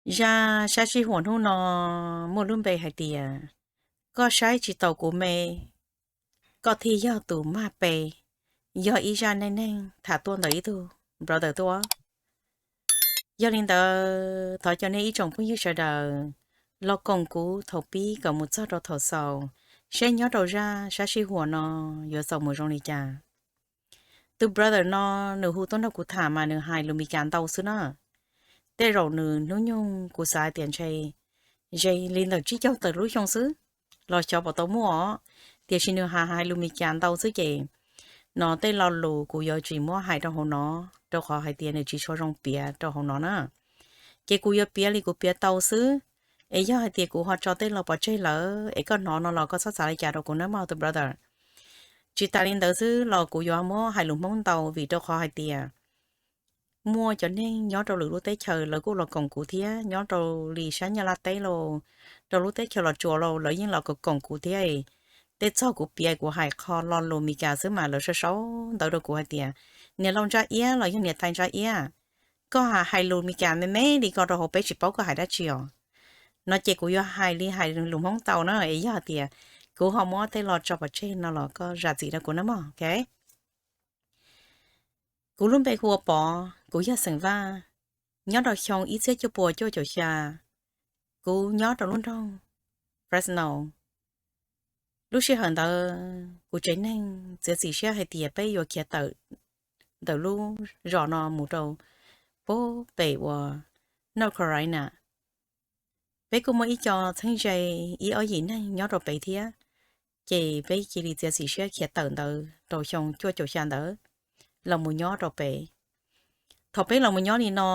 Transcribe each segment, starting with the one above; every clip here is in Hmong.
Zaj sab sij huam hnub no muaj lub npe hais tias, koj saib tsis taus kuv me, koj thiaj yog tus mag pe, yog ib zaj neej neeg tham tuaj ntawm ib tug brother tuaj. Yog li ntawd thov cov nej ib tsoom phooj ywg sawv daws los koom kuv thaum pib kom mus txog rau thaum xaus, seb nyob rau zaj sab sij huam no yuav txaus mus zoo li cas. Tus brother no nws hu tuaj nrog kuv tham mas nws hais lus Mis Kas ntau xwb na. Tej zaum nws hnub nyoog kuv xav hais tias ntshe ze li ntawm tsib caug tawm lub xyoo xwb los xyov puas tau muaj os, tiam sis nws hais hais lus Mis Kas ntau xwb ces no tej lo lus kuv yuav tsis muab hais rau hauv no, rau qhov hais tias nws tsis tshua zoo piav rau hauv no na. Ces kuv yuav piav li kuv piav tau xwb, es yog hais tias kuv ho tso tej lo pov tseg lawm es koj hnov no los koj txhob xav li cas rau kuv nawb mog tus brother. Tsis tas li ntawd xwb los kuv yuav muab hais lus Hmoob ntau vim rau qhov hais tias muaj cov neeg nyob rau lwm lub teb chaws lawv kuj los koom kuv thiab, nyob rau li sab Nyab Laj teb los, rau lub teb chaws Los Tsuas los lawv yeej los koom kuv thiab. Tej txog kuv piav kuv hais qho lo lus Mis Kas xwb mas lawv sau sau ntawv rau kuv hais tias, niam laus Ntsa Iab los yog niam tais Ntsa Iab, koj hais lus Mis Kas me me li ko rau hauv peb tsis paub koj hais dab tsi os. No ces kuv yuav hais li hais lus Hmoob tau na, es yog hais tias kuv ho muab tej lo tso pov tseg no los koj zam txim rau kuv nawb mog. Kuv lub npe hu ua Pov, kuv yog xeem Vaj, nyob rau xyoo ib txhiab cuaj puas cuaj caum xya, kuv nyob rau lub nroog Fresno. Lub sij hawm ntawd kuv tsev neeg txiav txim siab hais tias peb yuav khiav tawm ntawm lub zos no mus rau pem uas North Carolina. Peb kuj muaj ib co txheeb ze ib ob yim neeg nyob rau pem thiab, ces peb cia li txiav txim siab khiav tawm ntawd rau xyoo cuaj caum xya ntawd los mus nyob rau pem. Thaum peb los mus nyob li no,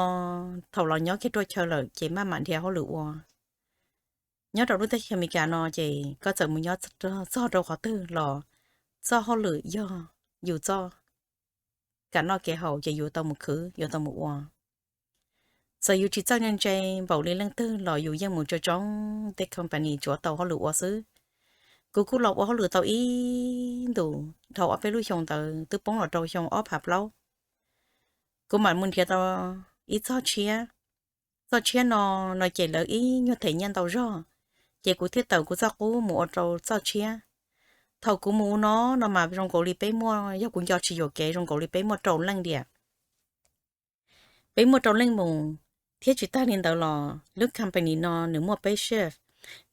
thaum los nyob kiag ruaj chaw lawm ces maj mam nrhiav hauj lwm ua. Nyob rau lub teb chaws Amelikas no ces koj txawm mus nyob txog rau qhov twg los txoj hauj lwm yog yus txoj, kam noj kev haus ces yus tau mus khwv yus tau mus ua. Txawm yus tsis txawj ntse ntse npaum li leej twg los yus yeej mus tsoo tsoo tej company tsuav tau hauj lwm ua xwb. Kuv kuj los ua hauj lwm tau ib ntus dhau ob peb lub xyoo ntawd twb poob los rau xyoo ob phav plaub, kuv mam mus nrhiav tau ib txoj tshiab. Txoj tshiab no, no ces lawv ib nyuag them nyiaj ntau zog, ces kuv thiaj tawm kuv txoj qub mus ua rau txoj tshiab. Thaum kuv mus ua no, no mas zoo nkaus li peb muaj, yog kuv nco tsis yuam kev zoo nkaus li peb muaj rau leej diam. Peb muaj rau leej mus, thiab tsis tag li ntawd los lub company no nws muaj peb shift,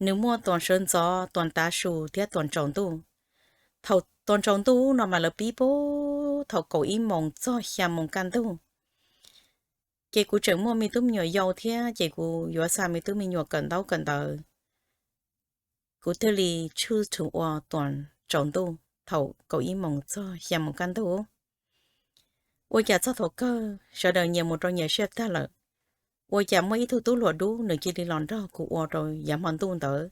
nws muaj tuam sawv ntxov, tuam tav su thiab tuam tsaus ntuj. Thaum tuam tsaus ntuj no mas lawv pib puag thaum kaum ib moos txog xya moos kaj ntug. Ces kuv tseem muaj me tub me nyuam yau thiab ces kuv yuav xa me tub me nyuam kawm ntaub kawm ntawv. Kuv thiaj li choose to ua tuam tsaus ntuj thaum kaum ib moos txog xya moos kaj ntug. Ua cas txog thaum kawg sawv daws nyias mus rau nyias shift tag lawm, ua cas muaj ib tug tub hluas dub nws cia li los nrog kuv ua rau yav hmo ntuj ntawd.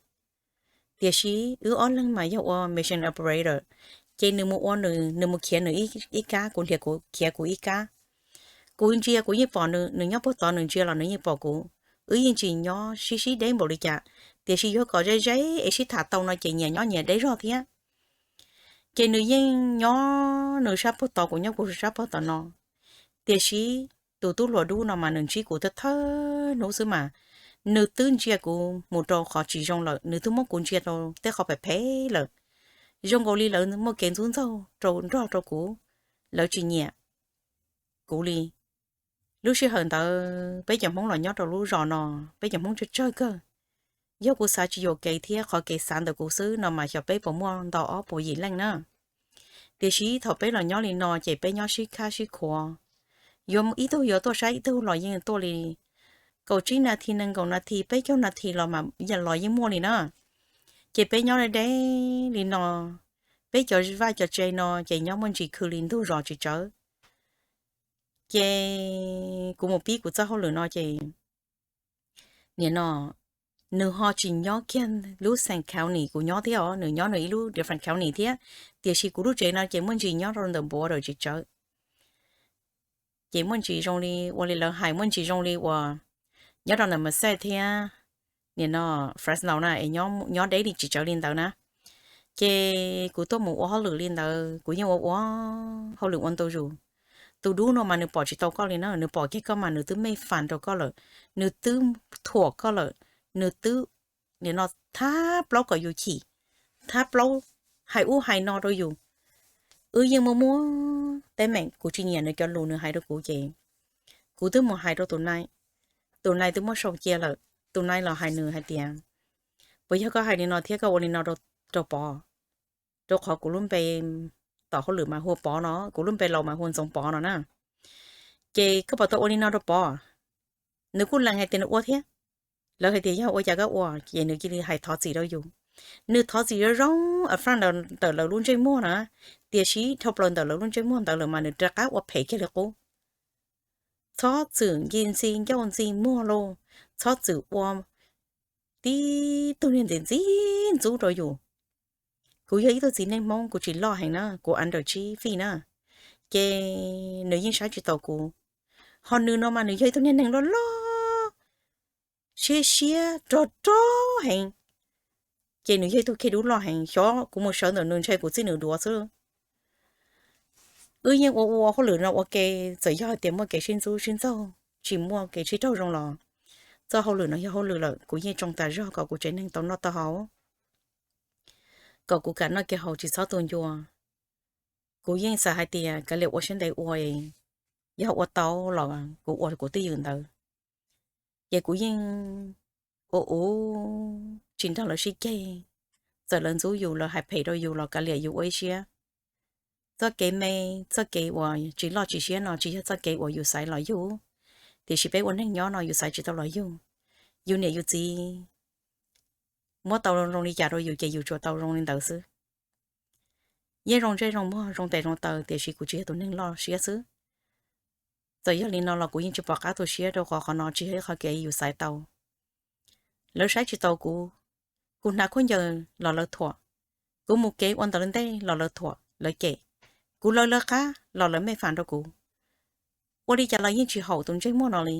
Tiam sis wb ob leeg mas yog ua machine operator, ces nws mus ua nws, nws mus khiav nws ib kab, kuv nrhiav kuv khiav kuv ib kab. Kuv ntsia kuv yeej pom nws, nws nyob puag tod nws ntsia los nws yeej pom kuv. Wb yeej tsis nyob sib sib deb npaum li cas, tiam sis yuav kom ze ze es sib tham tau no ces nyias nyob nyias deb zog thiab. Ces nws yeej nyob nws sab puag tod, kuv nyob kuv sab puag tod no. Tiam sis tus tub hluas dub no mas nws ntsib kuv thawj thawj hnub xwb mas nws twb ntsia kuv mus rau qhov tsis zoo lawm, nws twb muab kuv ntsia rau tej qhov phem phem lawm. Zoo nkaus li lawv muaj kev ntxub ntxaug rau nrog rau kuv, lawv tsis nyiam kuv li. Lub sij hawm ntawd peb cov Hmoob los nyob rau lub zos no, peb cov Hmoob tsawg tsawg kawg. Yog kuv xav tsis yuam kev thiab qhov kev xav ntawm kuv xwb no mas xyov peb puas muaj nto ob puas yim leej na. Tiam sis thaum peb los nyob li no ces peb nyob sib khab sib khuav. Yuav ib tug yuav tuaj saib ib tug los yeej tuaj li kaum tsib nas this, nees nkaum nas this, peb caug nas this los mas los yeej muaj li na. Ces peb nyob deb deb li no, peb cov vaj cov tsev no ces nyob muaj ntsis khw li ntug zos tsis tsawg. Ces kuv mus pib kuv txoj hauj lwm no ces nim no nws ho tsis nyob kiag lub same county kuv nyob thiab os, nws nyob nws ib lub different county thiab. Tiam sis kuv lub tsev no ces muaj ntsis nyob rau ntawm border tsis tsawg. Ces muaj ntsis zoo li ua li lawv hais, muaj ntsis zoo li uas nyob rau ntawm Merced thiab nim no Fresno na es nyob deb li tsis tsawg li ntawd na. Ces kuv tuaj mus ua hauj lwm li ntawd kuv yeej ua ua hauj lwm ua ntu zus. tus dub no mas nws pom tsis tau koj li na, nws pom kiag koj mas nws twb mej fas rau koj lawm, nws twb thuam koj lawm, nws twb, nim no, thab plaub kom yus chim, thab plaub hais ub hais no rau yus. Wb yeej muaj muaj teeb meem, kuv tsis nyiam nws cov lus nws hais rau kuv ces kuv twb mus hais rau tus nai, tus nai twb muab sau cia lawm. Tus nai los hais nws hais tias, puas yog koj hais li no thiab koj ua li no rau Pov? Rau qhov kuv lub npe tom hauj lwm mas hu ua Pov no, kuv lub npe laus mas hu ua Ntxoov Pov no na. Ces koj puas tau ua li no rau Pov? Nws kuj lees hais tias nws ua thiab. Lawv hais tias yog ua cas koj ua, ces nws cia li hais thov txim rau yus. Nws thov txim zoo zoo a front ntawm lawv lub ntsej muag na, tiam sis dhau plaws ntawm lawv lub ntsej muag ntawd lawm mas nws rov qab ua phem kiag li qub. Txhob txwm nce ntxi ncauj ntxi muag lauj, txhob txwm ua tib tug niag ntxim ntxub rau yus. Kuv yog ib tug txiv neej Hmoob, kuv tsis loj heev na, kuv under tsib feet na. Ces nws yeej saib tsis taus kuv. Ho nws no mas nws yog ib tug niag neeg loj loj, siab siab rog rog heev. Ces nws yog ib tug kheej dub loj heev, xyov kuv mus sawv ntawm nws ntshe kuv txij nws duav xwb. Wb yeej ua ua hauj lwm no ua ke, txawm yog hais tias muaj kev sib ntxub sib ntxaug, tsis muaj kev sib raug zoo los txoj hauj lwm no yog hauj lwm lawm, kuv yeej tsoo tas zog kom kuv tsev neeg tau noj tau haus, kom kuv kam noj kev haus tsis txhob tu ncua. Kuv yeej xav hais tias kav liam ua siab ntev ua, yog ua tau los kuv ua kuv twj ywm ntawd. Ces kuv yeej ua ua tsis nrog lawv sib ceg, txawm lawv ntxub yus, lawv hais phem rau yus los kav liam yus ua ib siab. Txoj kev me, txoj kev uas tsis loj tsis siab no tsis yog txoj kev uas yus xaiv los yug, tiam sis peb ua neeg nyob no yus xaiv tsis tau los yug. Yus niam yus txiv muab tau zoo li cas rau yus ces yus tsuas tau zoo li ntawd xwb. Yeej zoo ntsej zoo muag zoo tes zoo taw tiam sis kuv tsis yog tus neeg loj siab xwb. Txawm yog li no los kuv yeej tsis pom qab tu siab rau qhov qhov no tsis yog ib qhov kev yus xaiv tau. Lawv saib tsis taus kuv, kuv hnav khaub ncaws los lawv thuam, kuv mus kev ua ntawv ntej los lawv thuam lawv cem, kuv lawv lawv qab los lawv mej fam rau kuv. Ua li cas los yeej tsis haum tus ntsej muag no li.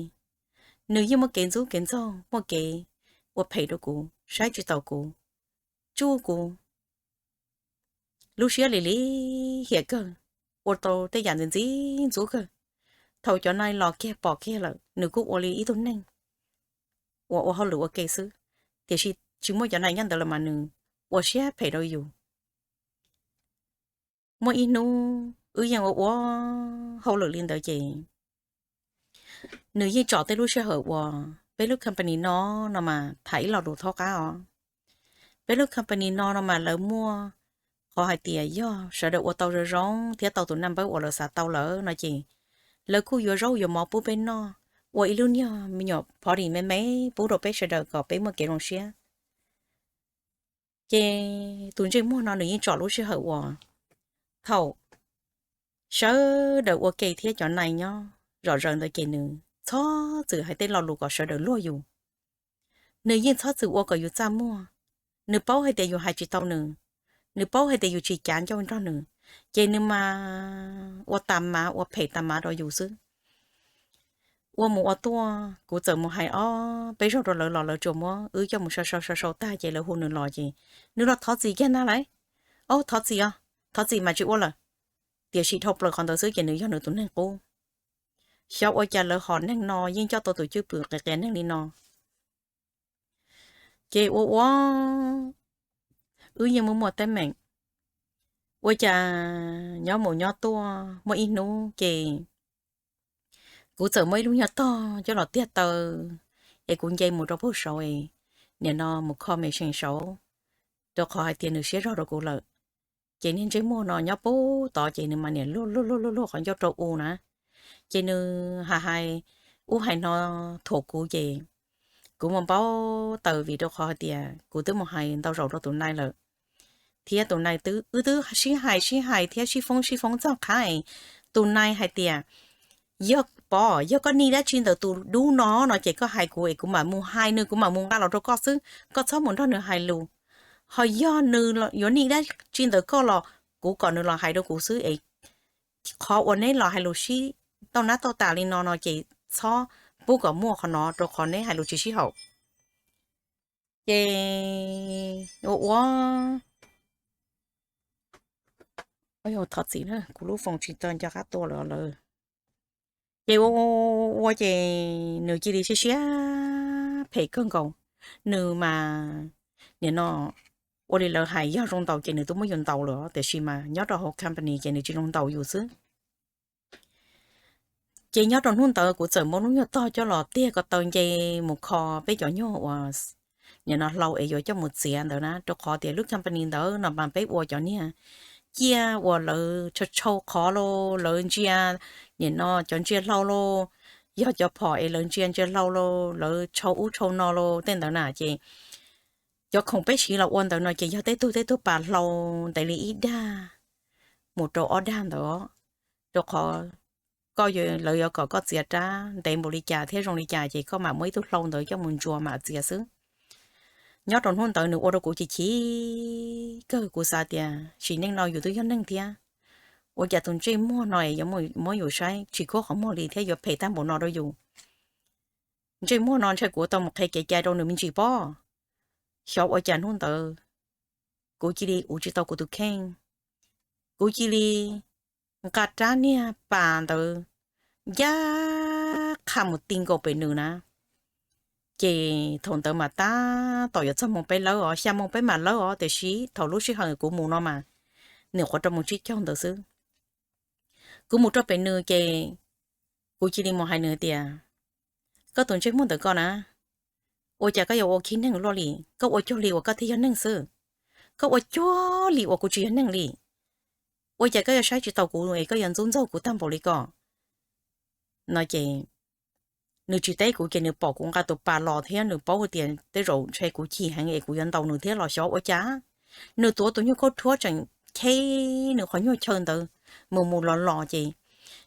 Nws yeej muaj kev ntxub kev ntxaug, muaj kev ua phem rau kuv, saib tsis taus kuv, tsuj kuv, lub siab lim lim hiam kawg, ua tau tej yam ntxim ntxim ntxub kawg. Thaum cov nai los kiag pom kiag lawm nws kuj ua li ib tug neeg uas ua hauj lwm ua ke xwb, tiam sis tsis muaj cov nai nyob ntawd los mas nws ua siab phem rau yus. Muaj ib hnub wb yeej ua ua hauj lwm li ntawd ces nws yeej tsom tej lub sij hawm uas peb lub company no no mas tham ib lo lus thaub qab os. Peb lub company no no mas lawv muaj qhov hais tias yog sawv daws ua tau zoo zoo thiab tau tus naj npawb uas lawv xav tau lawm no ces lawv kuj yuav zaub yuav mov pub peb noj, ua ib lub niag me nyuam party me me pub rau peb sawv daws kom peb muaj kev zoo siab. Ces tus ntsej muag no nws yeej tsom lub sij hawm uas thaum sawv daws ua ke thiab cov nai nyob zom zaws ntawd ces nws txhob txwm hais tej lo lus kom sawv daws luag yus. Nws yeej txhob txwm ua kom yus txaj muag. Nws paub hais tias yus hais tsis tau nws, nws paub hais tias yus tsis cav ncauj nrog nws, ces nws mas ua tas mas ua phem tas mas rau yus xwb. Ua mus ua tuaj kuv txawm mus hais ob peb zaug rau lawv los lawv tsuas muab wb coj mus sau sau sau sau tag ces lawv hu nws los ces nws los thov txim kiag ntag lauj. Au thov txim os, thov txim mas tsis ua lawm. Tiam sis dhau plaws qhov ntawd xwb ces nws yog nws tus neeg qub. Xyov ua cas lawv hom neeg no yeej coj tau tus cwj pwm qias qias neeg li no. Ces ua ua wb yeej muaj muaj teeb meem. Ua cas nyob mus nyob tuaj muaj ib hnub ces kuv txawm muaj ib lub nyuag tog coj los tiag taw es kuv nce mus rau pem saud, nim no mus kho machine saud, rau qhov hais tias nws siab zog rau kuv lawm. Ces niag ntsej muag no nyob pem tod ces nws mas niam luag luag luag luag luag qhov ncauj rau u na. Ces nws hais hais ub hais no thuam kuv ces kuv mus npau taws vim rau qhov hais tias kuv twb mus hais ntau zaus rau tus nai lawm, thiab tus nai twb, wb twb sib hais sib hais thiab sib foob sib foob txog qhov tus nai hais tias, yog Pov, yog koj nij dab tsi ntawm tus dub no no ces koj hais kuv es kuv mam mus hais nws, kuv mam mus nqa los rau koj xwb, koj txhob mus nrog nws hais lus. Ho yog nws yuav nij dab tsi ntawm koj los kuv kom nws los hais rau kuv xwb es qhov uas neb los hais lus sib tauj nab tauj tas li no no ces txhob pub kom muaj qhov no rau qhov neb hais lus tsis sib haum. Ces ua ua, thov txim na, kuv lub foos tsis tau nco qab tua lawm lawm. Ces ua ua ces nws cia li siab siab phem kawg nkaus. Nws mas, nim no, ua li lawv hais yog zoo ntaus ces nws twb muab yus ntaus lawm, tiam sis mas nyob rau hauv company ces nws tsis zoo ntaus yus xwb. Ces nyob rau hnub ntawd kuv txawm muab lub nyuag tog coj los tiag ko taw nce mus kho peb cov nyuag uas nim no hlau es yuav coj mus txiav ntawd na, rau qhov tias lub company ntawd no mas peb ua cov niag ciaj uas lawv tshau tshau qhov los lawv ntsia, nim no cov ntsia hlau los, yog cov phom es lawv ntsia ntsia hlau los lawv tshau ub tshau no los tej ntawd na ces cov khoom peb siv los ua ntawd no ces yog tej tug tej tug pas hlau ntev li ib dag mus rau ob dag ntawd, rau qhov koj, lawv yuav kom koj txiav rab ntev npaum li cas thiab zoo li cas ces koj mam muab ib tug hlau ntawd coj mus ntsuas mam txiav xwb. Nyob rau hnub ntawd nws ua rau kuv chim chim kawg, kuv xav tias sim neej no yus twb yog neeg thiab, ua cas tus ntsej muag no es yuav muab yus saib tsis khuab qhov muag li thiab yuav phem tag npaum no rau yus. Ntsej muag no ntshai kuv tau mus qhia kev cai rau nws me ntsis pob. Xyov ua cas hnub ntawd kuv cia li uv tsis tau kuv tus kheej, kuv cia li nqa rab niag pas ntawd ncaj qha mus ti nkaus pem nws na. Ces thaum ntawd mas tab tom yuav txog moos peb lawb os, xya moos peb mam lawb os, tiam sis thaum lub sij hawm kuv mus no mas nws nyuam qhuav rau moos tsib caug ntawd xwb. Kuv mus rau pem nws ces kuv cia li mus hais nws tias, koj tus ntsej muag ntawm koj na, ua cas koj yuav ua khib neeg luaj li? Koj ua cuag li uas koj thiaj yog neeg xwb, koj ua cuag li uas kuv tsis yog neeg li. Ua cas koj yuav saib tsis taus kuv es koj yuav ntxub ntxaug kuv tag npaum li ko? No ces nws tsis teb kuv ces nws pom kuv nqa tus pas los thiab nws paub tias tej zaum ntshe kuv chim heev es kuv yuav ntaus nws thiab los xyov ua cas. Nws tuav tus nyuag khaub rhuab tseem cheb nws qhov nyuag chaw ntawd mus mus los los ces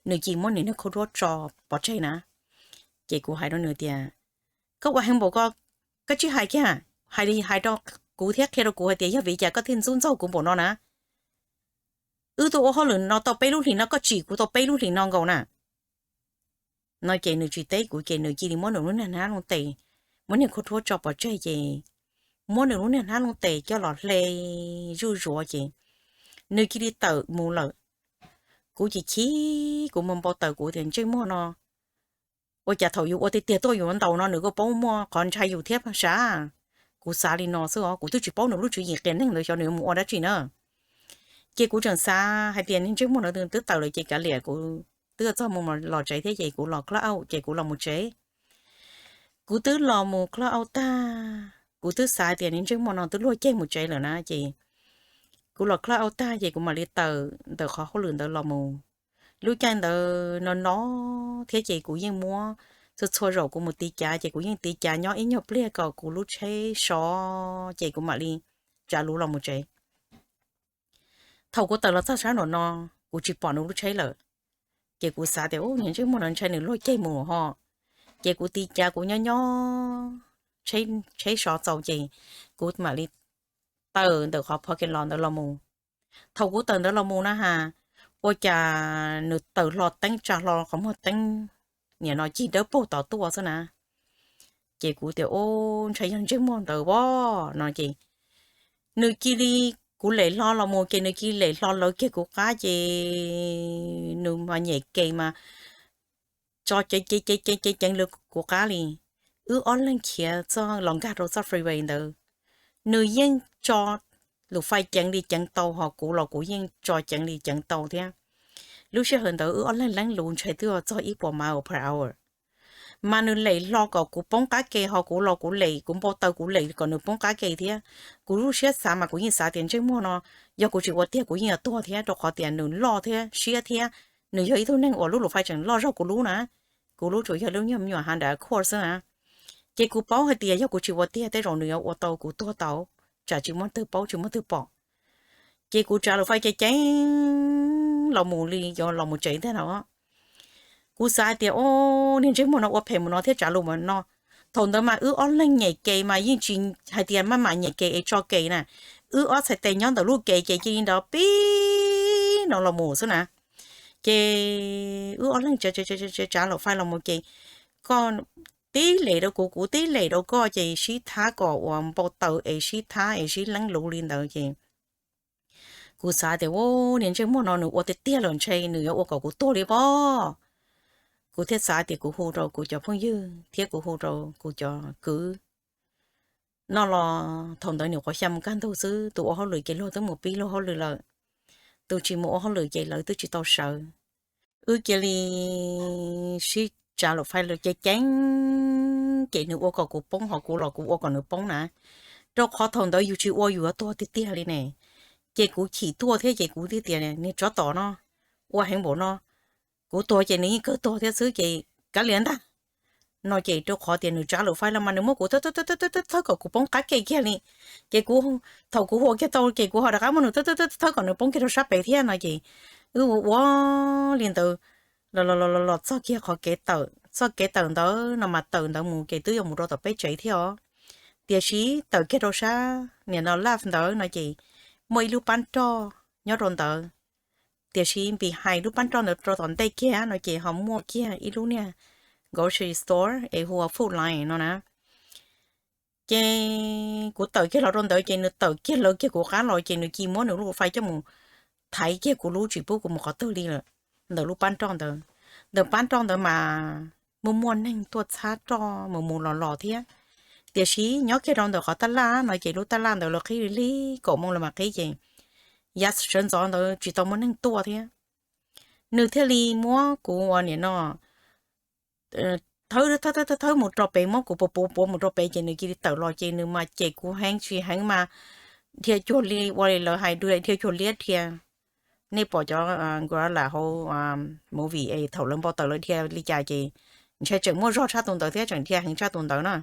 nws cia muab nws niag khaub rhuab tso pov tseg na. Ces kuv hais rau nws tias, koj ua heev npaum ko, koj tsis hais kiag, hais li hais rau kuv thiab qhia rau kuv hais tias yog vim li cas koj thiaj ntxub ntxaug kuv npaum no na. Wb tuaj ua hauj lwm no tau peb lub hlis no, koj tsim kuv tau peb lub hlis no nkaus na. No ces nws tsis teb kuv ces nws cia li muab nws lub niag hnab looj tes, muab niag khaub rhuab tso pov tseg ces muab nws lub niag hnab looj tes coj los hle zuj zus ces nws cia li tawm mus lawm. Kuv chim chim, kuv mus npau taws kuv tias ntsej muag no, ua cas thaum yus ua tiag tiag tuaj yuav ntaus no nws kuj paub muaj qhov ntshai yus thiab sav. Kuv xav li no xwb os, kuv twb tsis paub nws lub tswv yim qias neeg ntawd xyov nws yuav mus ua dab tsi na. Ces kuv tseem xav hais tias niag ntsej muag no twb tawm lawm ces kav liam, kuv twb txog mus los tsev thiab ces kuv los club out ces kuv los mus tsev. Kuv twb los mus club out tag, kuv twb xav tias niag ntsej muag no twb luag ceg mus tsev lawm na ces kuv los club out tag ces kuv mam li tawm ntawm qhov hauj lwm ntawd los mus. Lub caij ntawd no no thiab ces kuv yeej muab txhua txhua zaus kuv mus tiv cav ces kuv yeej tiv cav nyob ib nyuag pliag kom kuv lub tsheb sov ces kuv mam li tsav luv los mus tsev. Thaum kuv tawm los txog sab nraum no, kuv tsis pom nws lub tsheb lawm. Ces kuv xav tias, u, niag ntsej muag no ntshai nws luag ceg mus ho. Ces kuv tiv cav kuv nyob nyob tsheb sov txaus ces kuv mam li tawm ntawm qhov parking lot ntawd los mus. Thaum kuv tawm ntawd los mus na has, ua cas nws tawm hlo teeb tsa hlo qhov muag teeb, nim no cig dawb paug tod tuaj xwb na. Ces kuv tias, u, ntshai yog ntsej muag ntawd as no ces nws cia li, kuv lem hlo los mus ces nws cia li lem hlo lawv kiag kuv qab ces nws mas nyem ke mas tso ceev ceev ceev ceev lawv kuv qab li. Wb ob leeg khiav txog los nkag rau txoj freeway ntawd, nws yeej tso lus fais ceev li ceev tau ho kuv los kuv yeej tso ceev li ceev tau thiab. Lub sij hawm ntawd wb ob leeg leeb lus ntshai twb txog ib puas mile per hour. Mas nws lem hlo kom kuv poob qab ke ho kuv los kuv lem, kuv npau taws kuv lem kom nws poob qab ke thiab. Kuv lub siab xav mas kuv yeej xav tias ntsej muag no, yog kuv tsis ua tiag kuv yeej yuav tuag thiab, rau qhov tias nws loj thiab siab thiab, nws yog ib tug neeg uas lub lus fais tseem loj zog kuv lub na. Kuv lub tsuas yog lub nyuag me nyuam Honda Accord xwb na. Ces kuv paub hais tias yog kuv tsis ua tiag tej zaum nws yuav ua tau kuv tuag tau, tsam tsis muaj twg paub tsis muaj twg pom. Ces kuv tsav lus fais ceev ceev los mus li yuav los mus tsev ntag no. Kuv xav hais tias, o, niag ntsej muag no ua phem mus no thiab tsav lus mus no. Thaum ntawd mas wb ob leeg nyem ke mas yeej tsis hais tias maj mam nyem ke es tso ke na. Wb ob txhais tes nyob ntawm lub ke ces cia li nrov pib no los mus xwb na. Ces wb ob leeg tsav tsav lus fais los mus ces koj tib lem rau kuv, kuv tib lem rau koj ces sib thab kom uas npau taws es sib thab es sib leeb lus li ntawd ces kuv xav tias, u, niag ntsej muag no nws ua tiag tiag lawm ntshe nws yuav ua kom kuv tuag li pob. Kuv thiaj xav tias kuv hu rau kuv cov phooj ywg thiab kuv hu rau kuv cov kwv no los thaum ntawd nyuam qhuav xya mus kaj ntug xwb, tus ua hauj lwm ces luag twb mus pib luag hauj lwm lawm, tus tsis mus ua hauj lwm ces lawv twb tsis tau sawv. Wb cia li sib tsav lus fais lus ceev ceev, ces nws ua kom kuv poob hos kuv los kuv ua kom nws poob na, rau qhov thaum ntawd yus tsis ua yus yuav tuag tiag tiag li ne. Ces kuv chim tuaj thiab ces kuv thiaj tias, niag tsov tom no, ua heev npaum no, kuv tuag ces nws yeej kawg tuag thiab xwb ces kav liam ntag no ces rau qhov tias nws tsav lus fais los mas nws muab kuv thawb kom kuv poob qab ke kiag li. Ces kuv, thaum kuv hu kiag tau ces kuv ho rov qab muab nws thawb thawb kom nws poob kiag rau sab pem thiab no ces wb ua ua li ntawd los los los los txog kiag qhov kev tawm, txoj kev tawm ntawd no mas tawm ntawd mus ces twb yuav mus rau tom peb tsev thiab os. Tiam sis tawm kiag rau sab niam no lab ntawd no ces muaj ib lub pab roj nyob rau ntawd. Tiam sis npis hais lub pab roj ntawd rau tom ntej kiag no ces ho muaj kiag ib lub niag grocery store es hu ua Food Lion no na. Ces kuv tawm kiag los rau ntawd ces nws tawm kiag lawv kiag kuv qab los ces nws cia muab nws lub fais coj mus thaiv kiag kuv lub tsis pub kuv mus qhov twg li lawm. Ntawm lub pab roj ntawd, ntawm pab roj ntawd mas muaj muaj neeg tuaj txhab roj mus mus los los thiab. Tiam sis nyob kiag rau ntawm qhov taj laj no ces lub taj laj ntawd lawv qhib li kaum moo los mas qhib ces yav sawv ntxov ntawd tsis tau muaj neeg tuaj thiab. Nws thiaj li muab kuv ua niam no thawb thawb thawb mus rau pem, muab kuv puav puav puav mus rau pem ces nws cia li tawm los ces nws mas cem kuv heev tsis heev mas dhia cuag li ua li lawv hais, dhia cuag liab dhia. Nej pom cov gorilla hauv movie es thaum lawv npau taws lawv dhia li cas ces ntshai tseem muaj zog tshaj tus ntawd thiab tseem dhia heev tshaj tus ntawd na.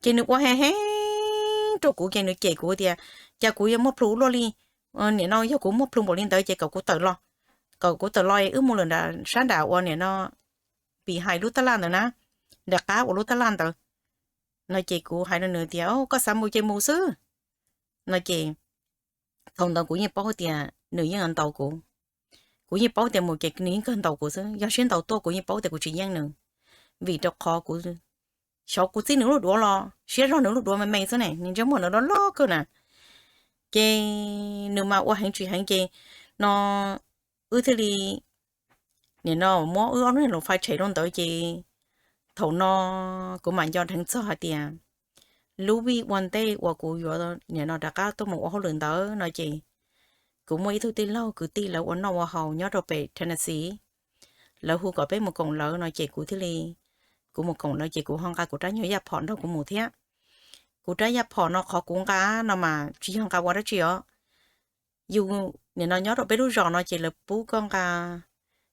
Ces nws ua heev heev rau kuv ces nws cem kuv tias cas kuv yuav muaj plhus luaj li. Niam no yog kuv muaj plhus npaum li ntawd ces kom kuv tawm los, kom kuv tawm los wb mus lawm sab nram ua niam no npis hais lub taj laj ntawd na, nram qab ua lub taj laj ntawd no ces kuv hais rau nws tias koj xav mus ces mus xwb no ces thaum ntawd kuv yeej paub tias nws yeej ntaus kuv. Kuv yeej paub tias mus ces nws yeej kawg ntaus kuv xwb, yog siab ntaus tuaj kuv yeej paub tias kuv tsis yeej nws, vim rau qhov kuv xyov kuv txib nws lub duav los siab zog nws lub duav me me xwb ne, nws ntsej muag nws loj loj kawg na. Ces nws mas ua heev tsis heev ces no wb thiaj li, nim no muab wb ob lub niag lus fais tshem rau ntawd ces thaum no kuv mam nco dheev txog hais tias lub vij ua ntej uas kuv yuav nim no rov qab tuaj mus ua hauj lwm ntawd no ces kuv muaj ib tug tij laug kwv tij lawv ua noj ua haus nyob rau pem Tennessee, lawv hu kom peb mus koom lawv no ces kuv thiaj li, kuv mus koom lawv ces kuv ho nqa kuv rab nyuag yaj phom nrog kuv mus thiab. Kuv rab yaj phom no qhov kuv nqa no mas tsis yog nqa ua dab tsi os. Yus nim no nyob rau peb lub zos no ces lawv pub koj nqa,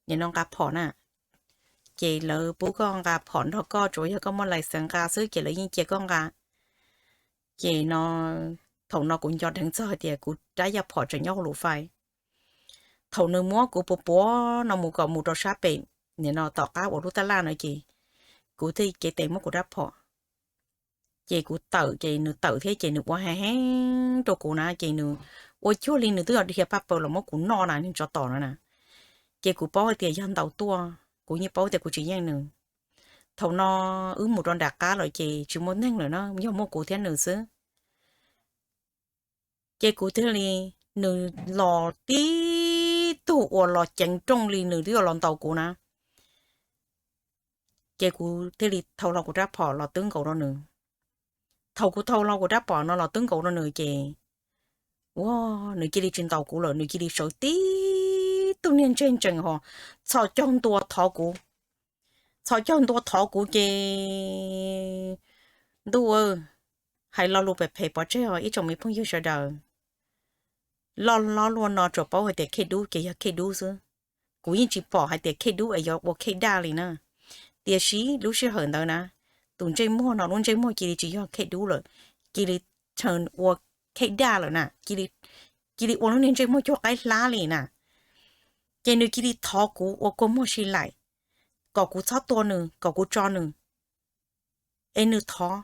nim no nqa phom na, ces lawv pub koj nqa phom nrog koj, tsuas yog koj muaj license nqa xwb ces lawv yeej cia koj nqa. Ces no thaum no kuv nco dheev txog hais tias kuv rab yaj phom tseem nyob hauv lus fais. Thaum nws muab kuv puav puav no mus kom mus rau sab pem, nim no tom qab ua lub taj laj no ces kuv thiaj cev tes muab kuv rab phom. Ces kuv tawm ces nws tawm thiab ces nws ua heev heev rau kuv na ces nws ua cuag li nws twb yog dhia paj paws los muab kuv noj na, nws tsov tom no na. Ces kuv paub hais tias yog ntaus tuaj, kuv yeej paub tias kuv tsis yeej nws. Thaum no wb mus rau nram qab lawm ces tsis muaj neeg lawm na, yog muaj kuv thiab nws xwb. Ces kuv thiaj li, nws los tib tug uas los ceev rooj li nws twb yuav los ntaus kuv na. Ces kuv thiaj li thau hlo kuv rab phom los twb nkaus rau nws. Thaum kuv thau hlo kuv rab phom no los twb nkaus rau nws ces, ua, nws cia li tsis ntaus kuv lawm, nws cia li sawv tib tug niag ntsej ntsees ho txhos caug ntua thov kuv. Txhos caug ntua thov kuv ces, ntuj, hais lo lus phem phem pov tseg os ib tsoom me phooj ywg sawv daws. Loj hlob luaj no tsuas paub hais tias khej dub ces yog khej dub xwb. Kuv yeej tsis pom hais tias khej dub es yuav ua khej daj li na. Tiam sis lub sij hawm ntawd na, tus ntsej muag no lub ntsej muag cia li tsis yog khej dub lawm, cia li turn ua khej daj lawm na, cia li ua lub niag ntsej muag cuag qaib hlab li na. Ces nws cia li thov kuv ua kua muag si laim, kom kuv txhob tua nws, kom kuv tso nws. Es nws thov,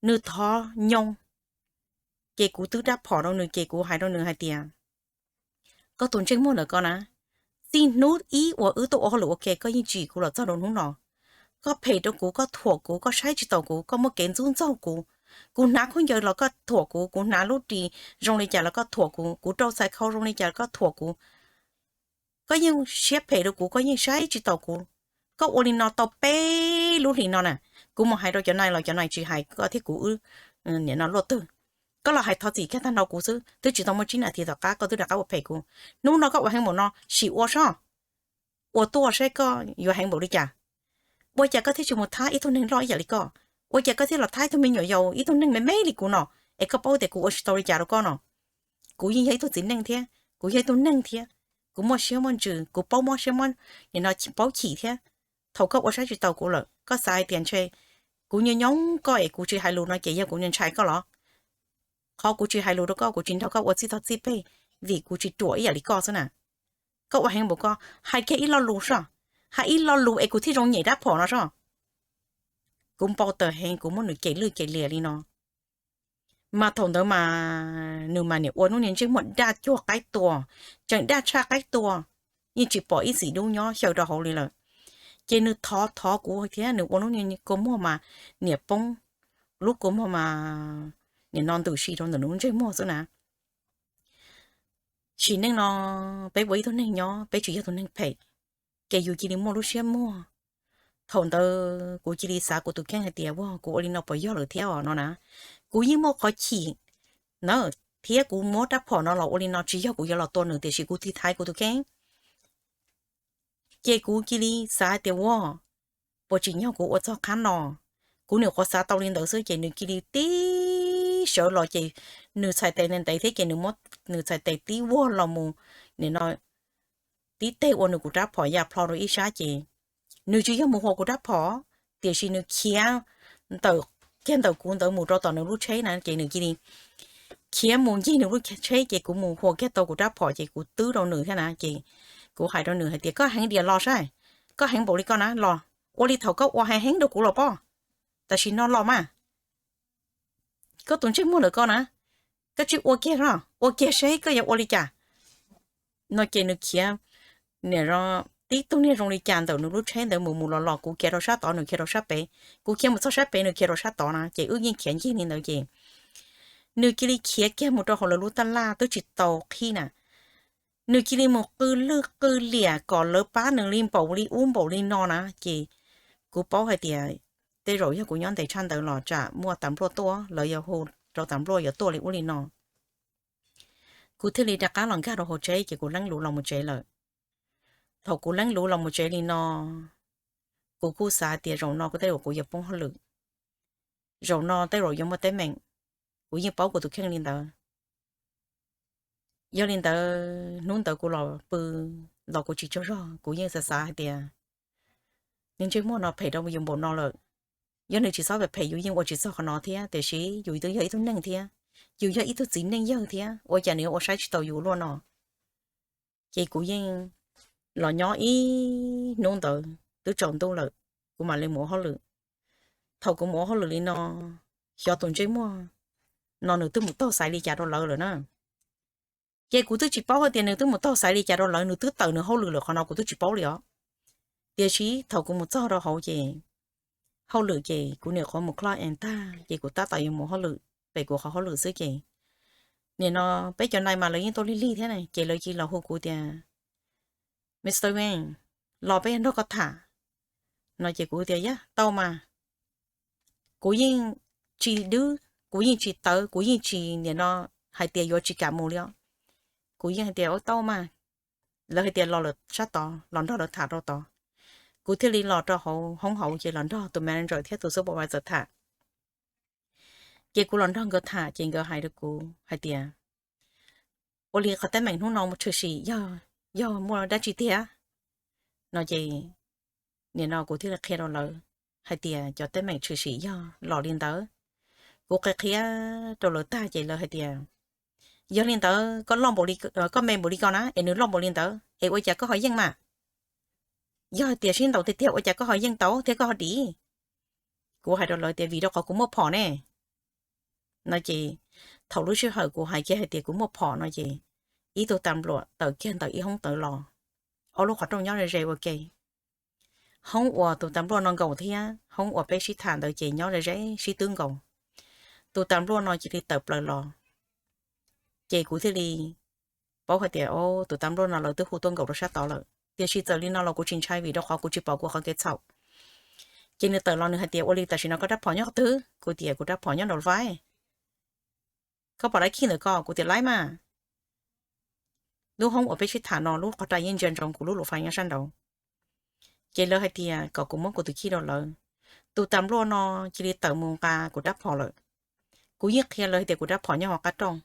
nws thov nyoo. Ces kuv twb rab phom rau nws ces kuv hais rau nws hais tias, koj tus ntsej muag ntawm koj na, txij hnub ib uas wb tuaj ua hauj lwm ua ke koj yeej tsim kuv los txog rau hnub no. Koj phem rau kuv, koj thuam kuv, koj saib tsis taus kuv, koj muaj kev ntxub ntxaug kuv. Kuv hnav khaub ncaws los koj thuam kuv, kuv hnav lub ris zoo li cas los koj thuam kuv, kuv rau txhais khau zoo li cas los koj thuam kuv. Koj yeej siab phem rau kuv, koj yeej saib tsis taus kuv. Koj ua li no tau peb lub hlis no na, kuv mus hais rau cov nai los cov nai tsis hais koj thiab kuv wb, nim no luaj twg. Koj los hais thov txim kiag tag nrho kuv xwb, twb tsis tau muaj tsib nas this tom qab koj twb rov qab ua phem kuv. Hnub no koj ua heev npaum no sim ua soj, ua tuaj saib koj yuav heev npaum li cas. Ua cas koj thiaj tsis mus thab ib tug neeg loj ib yam li koj? Ua cas koj thiaj los thab ib tug me nyuam yaus, ib tug neeg me me li kuv no, es koj paub tias kuv ua tsis tau li cas rau koj no? Kuv yeej yog ib tug txiv neej thiab, kuv yog ib tug neeg thiab, kuv muaj siab muaj ntsws, kuv paub mob siab, nim no paub chim thiab. Thaum koj ua saib tsis taus kuv lawm, koj xav hais tias ntshe kuv nyuaj nyoob koj es kuv tsis hais lus no ces yog kuv ntshai koj los? Qhov kuv tsis hais lus rau koj, kuv tsis nrog koj ua txij tog txij peg, vim kuv tsis ruam ib yam li koj xwb na. Koj ua heev npaum koj, hais kiag ib lo lus soj, hais ib lo lus es kuv thiaj zoo nyem rab phom no soj. Kuv npau taws heev, kuv muab nws cem lwj cem liam li no. Mas thaum ntawd mas nws mas niam ua lub niag ntsej muag daj cuag qaib tua, tseem daj tshaj qaib tua, yeej tsis pom ib txim dub nyob xyaw rau hauv li lawm. Ces nws thov thov kuv thiab nws ua lub niag kua muag mas niam poob, lub kua muag mas nim no ntws si rau ntawm nws lub ntsej muag xwb na. Sim neej no peb ua ib tug neeg nyob, peb tsis yog tus neeg phem, ces yus cia li muaj lub siab muag. Thaum ntawd kuv cia li xav kuv tus kheej hais tias, ua kuv ua li no puas yog lawm thiab os no na. Kuv yeej muaj qhov chim na, thiab kuv muab rab phom no los ua li no tsis yog kuv yuav los tua nws, tiam sis kuv tiv thaiv kuv tus kheej. Ces kuv cia li xav hais tias, ua puas tsim nyog kuv ua txog qhov no. Kuv nyuam qhuav xav tau li ntawd xwb ces nws cia li tib sawv los ces nws txhais tes ntev ntev thiab ces nws muab nws txhais tes tib vuag los mus, nim no tib teg ua nws kuv rab phom ya plho rau ib sab ces nws tsis yog mus huas kuv rab phom, tiam sis nws khiav ntawm, kiag ntawm kuv ntawd mus rau tom nws lub tsheb na ces nws cia li khiav mus ncig nws lub tsheb ces kuv mus huas kiag tau kuv rab phom ces kuv twb rau nws thiab na ces kuv hais rau nws hais tias, koj heev diam los saib, koj heev npaum li koj na los, ua li thaum koj ua heev heev rau kuv los pob, tam sim no los mas. Koj tus ntsej muag ntawm koj na, koj tsis ua kiag no, ua kiag seb koj yuav ua li cas. No ces nws khiav, nim no tib tug niag zoo li cas ntawm nws lub tsheb ntawd mus mus los los, kuv khiav rau sab tod nws khiav rau sab pem, kuv khiav mus txog sab pem nws khiav rau sab tod na ces wb yeej khiav ncig li ntawd ces nws cia li khiav kiag mus rau hauv lawv lub taj laj twb tsis tau qhib na. Nws cia li mus qw lwj qw liam kom lawv pab nws li npaum li ub npaum li no na ces kuv paub hais tias tej zaum yog kuv nyob ntev tshaj ntawd los tsam muaj tas npluaj tuaj, lawv yuav hu rau tas npluaj yuav tuaj li ub li no. Kuv thiaj li rov qab los nkag rau hauv tsheb ces kuv leeb luv los mus tsev lawm. Thaum kuv leeb luv los mus tsev li no, kuv kuj xav tias zaum no kuv tej zaum kuv yuav poob hauj lwm, zaum no tej zaum yuav muaj teeb meem. Kuv yeej paub kuv tus kheej li ntawd. Yog li ntawd hnub ntawd kuv los pw los kuv tsis tsaug zog, kuv yeej xav xav hais tias nws ntsej muag no phem rau yus npaum no lawm. Yog nws tsis txhob phem phem yus yeej ua tsis txog qhov no thiab, tiam sis yus twb yog ib tug neeg thiab, yus yog ib tug txiv neej yawg thiab, ua cas nws yuav ua saib tsis taus yus luaj no. Ces kuv yeej los nyob ib hnub ntawd twb tsaus ntuj lawm, kuv mam li mus ua hauj lwm. Thaum kuv mus ua hauj lwm li no, xyov tus ntsej muag no nws twb mus taug xaiv li cas rau lawv lawm na. Ces kuv twb tsis paub hais tias nws twb mus taug xaiv li cas rau lawv, nws twb tawm nws hauj lwm lawm, qhov no kuv twb tsis paub li os. Tiam sis thaum kuv mus txog rau hauv ces hauj lwm ces kuv nyuam qhuav mus clock in tag ces kuv tab tom yuav mus hauj lwm pem kuv qhov hauj lwm xwb ces nim no peb cov nai mas lawv yeej tuaj lig lig thiab na, ces lawv cia li los hu kuv tias, Mister Wayne, los peb yuav nrog koj tham. No ces kuv tias, yog tau mas. Kuv yeej tsis dwb, kuv yeej tsis tawv, kuv yeej tsis nim no hais tias yuav tsis kam mus li os. Kuv yeej hais tias, ua tau mas. Lawv hais tias los lawm sab tod, los nrog lawv tham rau tod. Kuv thiaj li los rau hauv hoob hauv ces los nrog tus manager thiab tus supervisor tham. Ces kuv los nrog nkawd tham ces nkawd hais rau kuv hais tias, ua li qhov teeb meem hnub no tshwm sim yog, yog muaj dab tsi tiag? No ces nim no kuv thiaj li qhia rau lawv hais tias cov teeb meem tshwm sim yog los li ntawd. Kuv qhia qhia rau lawv tag ces lawv hais tias, yog li ntawd koj loj npaum li, koj me npaum li ko na es nws loj npaum li ntawd es ua cas koj ho yeej mas? Yog hais tias sib ntaus tiag tiag ua cas koj ho yeej tau thiab koj ho dim? Kuv hais rau lawv tias vim rau qhov kuv muaj phom ne. No ces thaum lub sij hawm kuv hais kiag hais tias kuv muaj phom no ces ib tug tas npluam tawm kiag ntawm ib hoob tawv los, ob lub qhov rooj nyob ze ze ua ke. Hoob uas tus tas npluaj no nkaus thiab hoob uas peb sib tham ntawd ces nyob ze ze sib twb nkaus. Tus tas npluaj no cia li tawm plaws los, ces kuv thiaj li paub hais tias, o, tus tas npluaj no lawv twb hu tuaj nkaum rau sab tod lawm. Tiam sis txawm li no los kuv tsis ntshai vim rau qhov kuv tsis pom kuv qhov kev txhaum. Ces nws tawm los nws hais tias, ua li tam sim no koj rab phom nyob qhov twg? Kuv tias kuv rab phom nyob nraum vai. Koj pom lab khij ntawm koj? Kuv tias laib mas. Lub hoob uas peb sib tham no lub qhov rai yeej ntsia ntsoov kuv lub luv fais nyob sab nraud. Ces lawv hais tias kom kuv muab kuv tus khij rau lawv. Tus tas npluaj no cia li tawm mus nqa kuv rab phom lawm. Kuv yeej qhia lawv hais tias kuv rab phom nyob hauv qab rooj,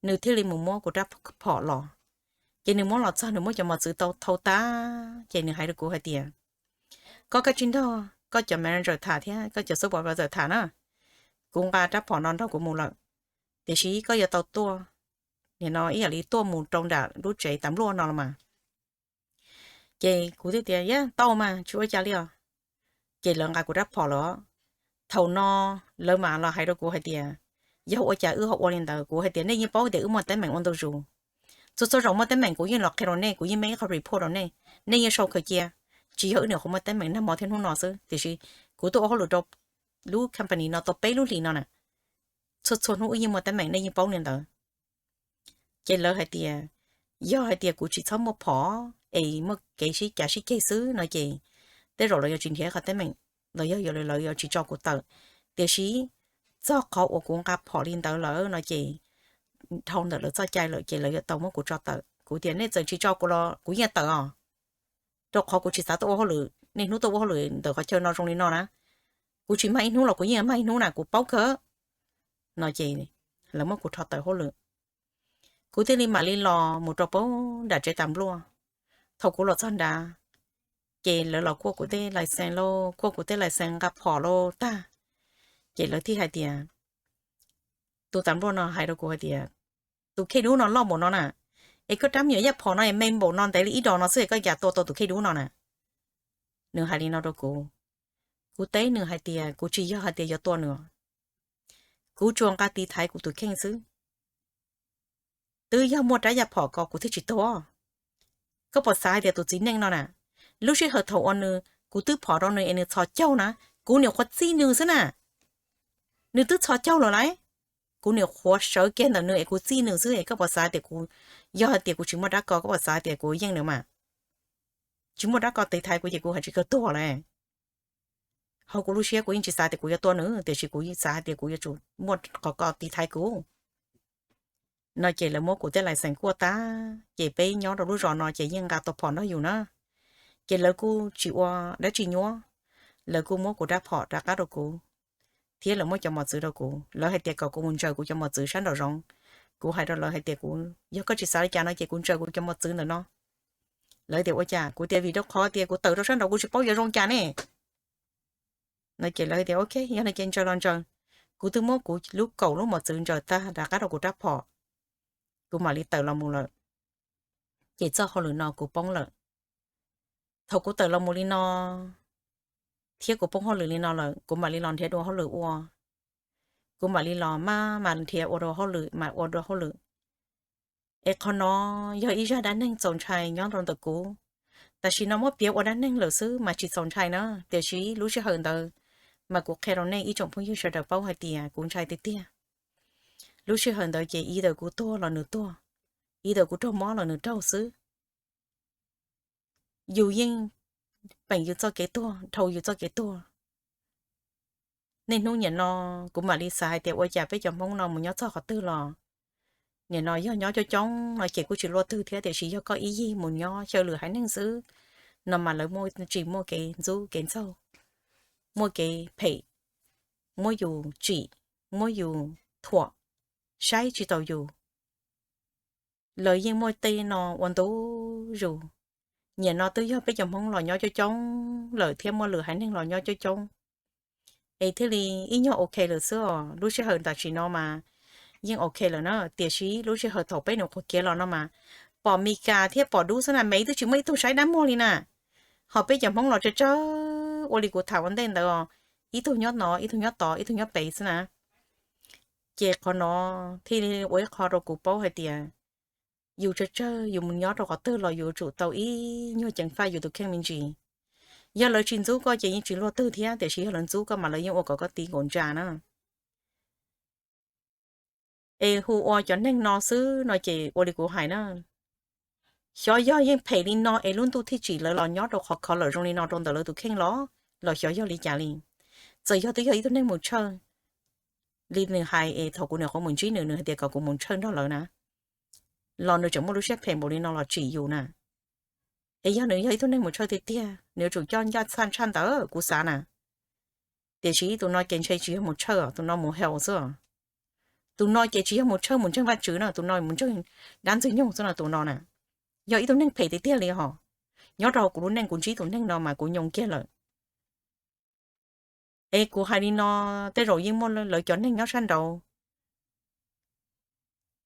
nws thiaj li mus muab kuv rab phom los. Ces nws muab los txog nws muab cov mos txwv tau thau tas, ces nws hais rau kuv hais tias, koj kav tsij nrog koj cov manager tham thiab koj cov supervisor tham na. Kuv nqa rab phom no nrog kuv mus lawm, tiam sis koj yuav tau tuaj, nim no ib yam li tuaj mus rau nram lub tsev tas npluaj no los mas. Ces kuv thiaj tias, yog tau mas tsis ua cas li os. Ces lawv nqa kuv rab phom lawm. Thaum no lawv mam los hais rau kuv hais tias, yog ua cas wb ho ua li ntawd? Kuv hais tias nej yeej paub tias wb muaj teeb meem ua ntu zus. Txhua txhua zaus muaj teeb meem kuv yeej los qhia rau nej, kuv yeej muaj ib qho report rau nej, nej yeej sau khaws cia. Tsis yog wb nyuam qhuav muaj teeb meem nag hmo thiab hnub no xwb, tiam sis kuv tuaj ua hauj lwm rau lub company no tau peb lub hlis no na. Txhua txhua hnub wb yeej muaj teeb meem, nej yeej paub li ntawd. Ces lawv hais tias, yog hais tias kuv tsis txhob muaj phom es muaj kev sib cav sib ceg xwb no ces tej zaum lawv yuav tsis nrhiav qhov teeb meem, los yog lawv yuav tsis tso kuv tawm. Tiam sis txog qhov uas kuv nqa phom li ntawd lawm no ces dhau ntawm lawv txoj cai lawm ces lawv yuav tau muab kuv tso tawm. Kuv tias nej txawm tsis tso kuv los kuv yeej tawm os, rau qhov kuv tsis xav tuaj ua hauj lwm, niaj hnub tuaj ua hauj lwm ntawm qhov chaw no zoo li no na. Kuv tsis mag ib hnub los kuv yeej mag ib hnub na, kuv paub kawg. No ces lawv muab kuv rho tawm hauj lwm. Kuv thiaj li mam li los mus rau pem nram tsev tas npluaj. Thaum kuv los txog nrad, ces lawv los kuaj kuv tej license lauj, kuaj kuv tej license nqa phom lauj tag. Ces lawv thiaj hais tias, tus tas npluaj no hais rau kuv hais tias, tus khej dub no loj npaum no na, es koj rab me nyuam yaj phom no es me npaum no ntev li ib dos no xwb es koj cas tua tau tus khej dub no na? Nws hais li no rau kuv. Kuv teb nws hais tias kuv tsis yog hais tias yuav tua nws, kuv tsuas nqa tiv thaiv kuv tus kheej xwb. Twb yog muaj rab yaj phom ko kuv thiaj tsis tuag. Koj puas xav hais tias tus txiv neej no na, lub sij hawm thaum uas nws, kuv twb phom rau nws es nws txhos caug na, kuv nyuam qhuav txij nws xwb na. Nws twb txhos caug lawm lauj, kuv nyuam qhuav sawv kiag ntawm nws es kuv txij nws xwb es koj puas xav hais tias kuv, yog hais tias kuv tsis muaj rab ko koj puas xav hais tias kuv yeej nws mas? Tsis muaj rab ko tiv thaiv kuv ces kuv haj tsis kawg tuag lawm. Hauv kuv lub siab kuv yeej tsis xav tias kuv yuav tua nws, tiam sis kuv xav hais tias kuv yuav tsum muaj qhov ko tiv thaiv kuv. No ces lawv muab kuv tej license kuaj tag, ces peb nyob rau lub zos no ces yeej nqa tau phom nrog yus na. Ces lawv kuj tsis ua dab tsi nyuaj, lawv kuj muab kuv rab phom rov qab rau kuv, thiab lawv muab cov mos txwv rau kuv. Lawv hais tias kom kuv mus ntsaws kuv cov mos txwv sab nraum zoov. Kuv hais rau lawv hais tias kuv, yog koj tsis xav li cas no ces kuv ntsaws kuv cov mos txwv ntawm no. Lawv tias ua cas? Kuv tias vim rau qhov tias kuv tawm rau sab nraud kuv tsis paub yuav zoo cas ne. No ces lawv tias ok, yog no ces ntsaws los ntsaws. Kuv twb muab kuv lub kaum lub mos txwv ntsaws tag rov qab rau kuv rab phom, kuv mam li tawm los mus lawm. Ces txoj hauj lwm no kuv poob lawm. Thaum kuv tawm los mus li no thiab kuv poob hauj lwm li no lawm, kuv mam li los nrhiav dua hauj lwm ua. Kuv mam li los maj mam nrhiav ua dua hauj lwm, mam ua dua hauj lwm. Es qhov no yog ib zaj dab neeg txaus ntshai nyob rau ntawm kuv. Tam sim no muab piav ua dab neeg lawm xwb mas tsis txaus ntshai na, tiam sis lub sij hawm ntawd mas kuv qhia rau nej ib tsoom phooj ywg sawv daws paub hais tias kuv ntshai tiag tiag. Lub sij hawm ntawd ces ib tawm kuv tuag los nws tuag, ib tawm kuv raug mob los nws raug xwb. Yus yeej peem yus txoj kev tuag, dhau yus txoj kev tuag. Niaj hnub nim no kuv mam li xav hais tias ua cas peb cov Hmoob no mus nyob txog qhov twg los, nim no yog nyob coob coob no ces kuj tsis luaj twg thiab, tiam sis yog koj ib yig mus nyob xyaw lwm haiv neeg xwb no mas lawv muaj tsis muaj kev ntxub kev ntxaug, muaj kev phem, muab yus tsim, muab yus thuam, saib tsis taus yus. Lawv yeej muaj tej no ua ntu zus. Nim no twb yog peb cov Hmoob los nyob coob coob lawm thiab muaj lwm haiv neeg los nyob coob coob, es thiaj li ib nyuag ok lawm xwb os. Lub sij hawm tam sim no mas yeej ok lawm na, tiam sis lub sij hawm thaum peb nyuam qhuav khiav los no mas pom Mis Kas thiab pom dub xwb na, Mev twb tsis muaj ib tug saib dab muag li na. Ho peb cov Hmoob los tsawg tsawg ua li kuv tham ua ntej ntawd os, ib tug nyob no, ib tug nyob tod, ib tug nyob pem xwb na. Ces qhov no thiaj li ua ib qho rau kuv paub hais tias yus tsawg tsawg yus mus nyob rau qhov twg los yus yuav tsum tau ib nyuag ceev faj yus tus kheej me ntsis. Yog lawv tsis ntxub koj ces yeej tsis luaj twg thiab, tiam sis yog lawv ntxub koj mas lawv yeej ua kom koj ti nkaus ntsa na. Es hu ua cov neeg no xwb no ces ua li kuv hais na, Xyov yog yeej phem li no es lub ntuj thiaj tsim lawv los nyob rau qhov kho lawm zoo li no rau ntawm lawv tus kheej los, los xyov yog li cas li. Txawm yog twb yog ib tug neeg mus tshawj li nws hais es thaum kuv niam qhuav mus ntsib nws, nws hais tias kom kuv mus tshawj nrog lawv na, los nws tseem muaj lub siab phem npaum li no los tsim yus na. Es yog nws yog ib tug neeg mus tshawj tiag tiag, nws yuav tsum coj ncaj txhaj tshaj ntawd kuv xav na. Tiam sis tus no ces ntshe tsis yog mus tshawj os, tus no mus hell xwb os. Tus no ces tsis yog mus tshawj mus ntseeg Vajtswv no, tus no mus ntseeg dab ntxwg nyoog xwb no tus no na. Yog ib tug neeg phem tiag tiag li hos. Nyob rau hauv kuv lub neej kuv ntsib tus neeg no mas kuv nyoo kiag lawm. Es kuv hais li no, tej zaum yeej muaj lawv cov neeg nyob sab nraud,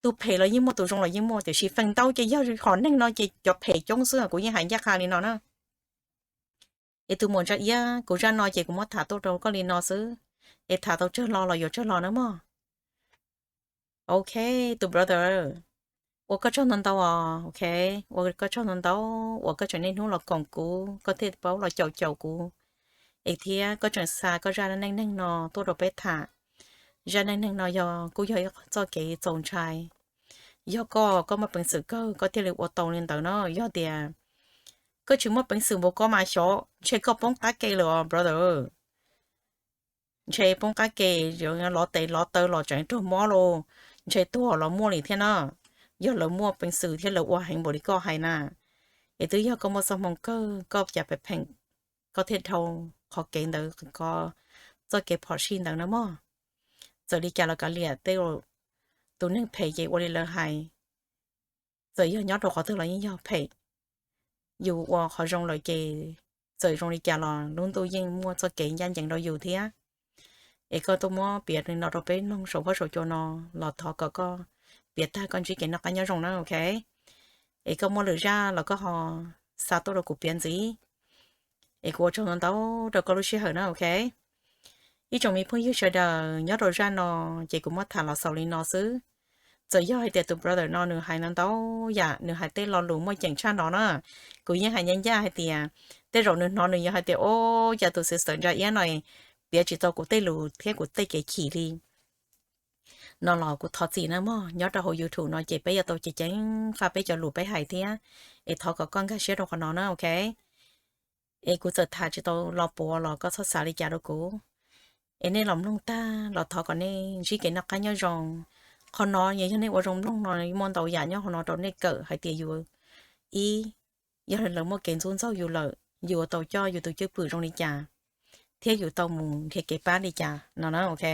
tus phem los yeej muaj, tus zoo los yeej muaj, tiam sis feem ntau ces yog hom neeg no ces cov phem coob xwb, kuv yeej hais ncaj qha li no na. Es tus muam Ntsa Iab, kuv zaj no ces kuv muab tham tuaj rau koj li no xwb, es tham tau tsawg lo los yuav tsawg lo na mog. Ok, tus brother, ua koj tsaug ntau ntau os, ok, ua koj tsaug ntau ntau uas koj tseem niaj hnub los koom kuv, koj thiaj paub los caum caum kuv, es thiab koj tseem xa koj zaj neej neeg no tuaj rau peb tham. Zaj neej neeg no yog kuj yog ib txoj kev txaus ntshai. Yog koj, koj muaj peev xwm kawg koj thiaj li ua tau li ntawd no, yog tias koj tsis muaj peev xwm npaum ko mas xyov ntshe koj poob qab ke lawm os brother. Ntshe poob qab ke, lov tes lov taw los tseem raug mob lauj, ntshe tuag los muaj li thiab na. Yog lawv muaj peev xwm thiab lawv ua heev npaum li koj hais na, es twb yog koj muaj txoj hmoo kawg koj cas pheej pheem, koj thiaj dhau qhov kev ntawd, qhov txoj kev phom sij ntawd na mog. Txawm li cas los kav liam, tej tus neeg phem ces ua li lawv hais, txawm yog nyob rau qhov twg los yeej yog phem. Yus ua qhov zoo lawm ces txawm zoo li cas los lub ntuj yeej muaj txoj kev ncaj ncees rau yus thiab. Es koj tuaj muab piav li no rau peb mloog saum huab saum cua no los thov kom koj piav tag koj ntsib kev noj qab nyob zoo na, ok. Es koj muaj lwm zaj los koj ho xa tuaj rau kuv piav ntxiv, es kuv ua tsaug ntau ntau rau koj lub sij hawm na, ok. Ib tsoom me phooj ywg sawv daws, nyob rau zaj no ces kuv muab tham los xaus li no xwb. Txawm yog hais tias tus brother no nws hais no ntau yam, nws hais tej lo lus muaj ceem tshaj no na, kuv yeej hais ncaj ncaj hais tias tej zaum nws hnov nws yuav hais tias, o, cas tus sister Ntsa Iab no piav tsis tau kuv tej lus thiab kuv tej kev chim li no los kuv thov txim na mog. Nyob rau hauv YouTube no ces peb yuav tau ceev ceev faj peb cov lus peb hais thiab, es thov kom koj nkag siab rau qhov no na, ok. Es kuv txawm tham tsis tau lo puav los koj txhob xav li cas rau kuv. Es nej los mloog tag los thov kom nej ntsib kev noj qab nyob zoo. Qhov no yog, yog nej ua zoo mloog no muaj ntau yam nyob hauv no rau nej kawm hais tias yus, ib, yog lawv muaj kev ntxub ntxaug yus lawm, yus yuav tau coj yus tus cwj pwm zoo li cas, thiab yus tau mus nrhiav kev pab li cas no na, ok.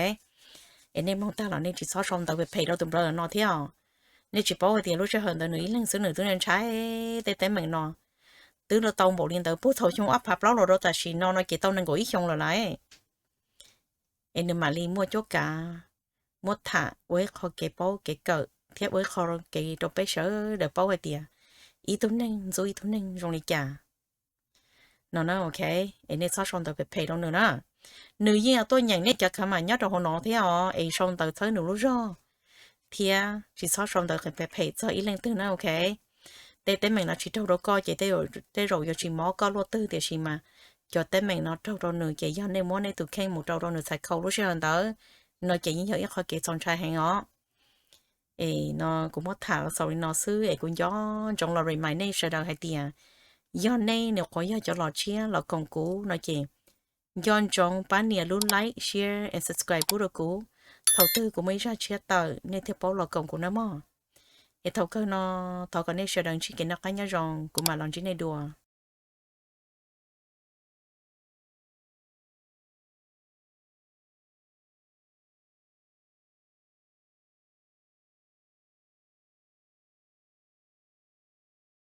Es nej mloog tag los nej tsis txhob sau ntawv phem phem rau tus brother no thiab os. Nej tsis paub hais tias lub sij hawm ntawd nws ib leeg xwb nws twb ntshai tej teeb meem no, twb los tau npaum li ntawd puag thaum xyoo ob phav plaub los rau tam sim no no ces tau nees nkaum ib xyoo lawm lauj. Es nws mam li muaj cuab kav muab tham ua ib qho kev paub kev kawm thiab ua ib qho kev rau peb sawv daws paub hais tias ib tug neeg ntxub ib tug neeg zoo li cas no na, ok. Es nej txhob sau ntawv phem phem rau nws na. Nws yeej tuaj nyeem nej cov comment nyob rau hauv no thiab os, es sau ntawv txhawb nws lub zog thiab tsis txhob sau ntawv phem phem txog ib leej twg na, ok. Tej teeb meem no tsis raug rau koj ces tej zaum yuav tsis mob koj luaj twg, tiam sis mas cov teeb meem no raug rau nws ces yog nej muab nej tus kheej mus rau rau nws txhais khau lub sij hawm ntawd no ces yeej yog ib qho kev txaus ntshai heev os. Es no kuv muab tham los xaus li no xwb, es kuv nco ntsoov los remind nej sawv daws hais tias yog nej nyuam qhuav yog cov los tshiab los koom kuv no ces nco ntsoov pab nias lub like, share and subscribe pub rau kuv. Thaum twg kuv muaj ib zaj tshiab tawm nej thiaj paub los koom kuv nawb mog. Es thaum kawg no thov kom nej sawv daws ntsib kev noj qab nyob zoo, kuv mam los ntsib nej dua.